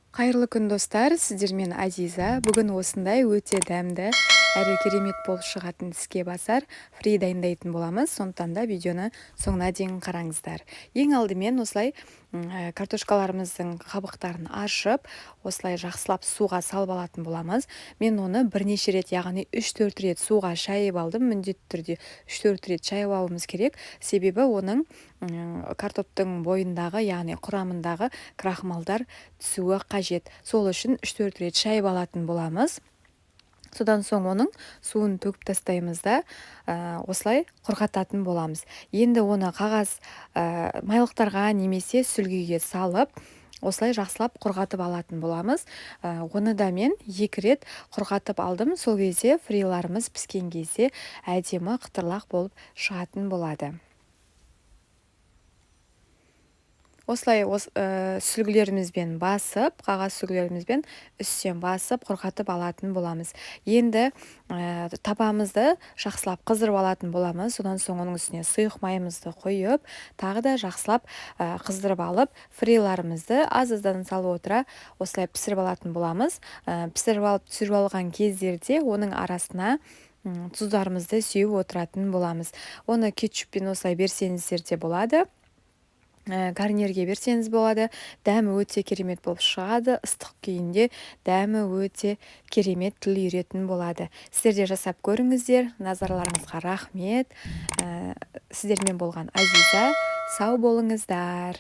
Қайырлы күн, достар! Сіздермен Азиза. Бүгін осындай өте дәмді әрі керемет болып шығатын тіске басар фри дайындайтын боламыз. Сондықтан да видеоны соңына дейін қараңыздар. Ең алдымен осылай картошкаларымыздың қабықтарын ашып, осылай жақсылап суға салып алатын боламыз. Мен оны бірнеше рет, яғни 3-4 рет суға шайып алдым. Міндетті түрде 3-4 рет шайып алуымыз керек, себебі оның картоптың бойындағы, яғни құрамындағы крахмалдар түсуі қажет. Сол үшін 3-4 рет шайып алатын боламыз. Содан соң оның суын төгіп тастаймыз да, осылай құрғататын боламыз. Енді оны қағаз майлықтарға немесе сүлгіге салып, осылай жақсылап құрғатып алатын боламыз. Оны да мен 2 рет құрғатып алдым. Сол кезде фриларымыз піскен кезде әдемі қытырлақ болып шығатын болады. Осылай сүлгілерімізбен басып, қағаз сүлгілерімізбен үстен басып құрғатып алатын боламыз. Енді табамызды жақсылап қыздырып алатын боламыз. Содан соң оның үстіне сұйық майымызды құйып, тағы да жақсылап қыздырып алып, фриларымызды аз-аздан салып отыра осылай пісіріп алатын боламыз. Пісіріп алып, түсіріп алған кездерде оның арасына тұздарымызды сеуіп отыратын боламыз. Оны кетчуппен осылай берсеңіздер де болады. Гарнирге берсеңіз болады. Дәмі өте керемет болып шығады. Ыстық күйінде дәмі өте керемет, тіл үйіретін болады. Сіздер де жасап көріңіздер. Назарларыңызға рахмет. Сіздермен болған Азиза. Сау болыңыздар.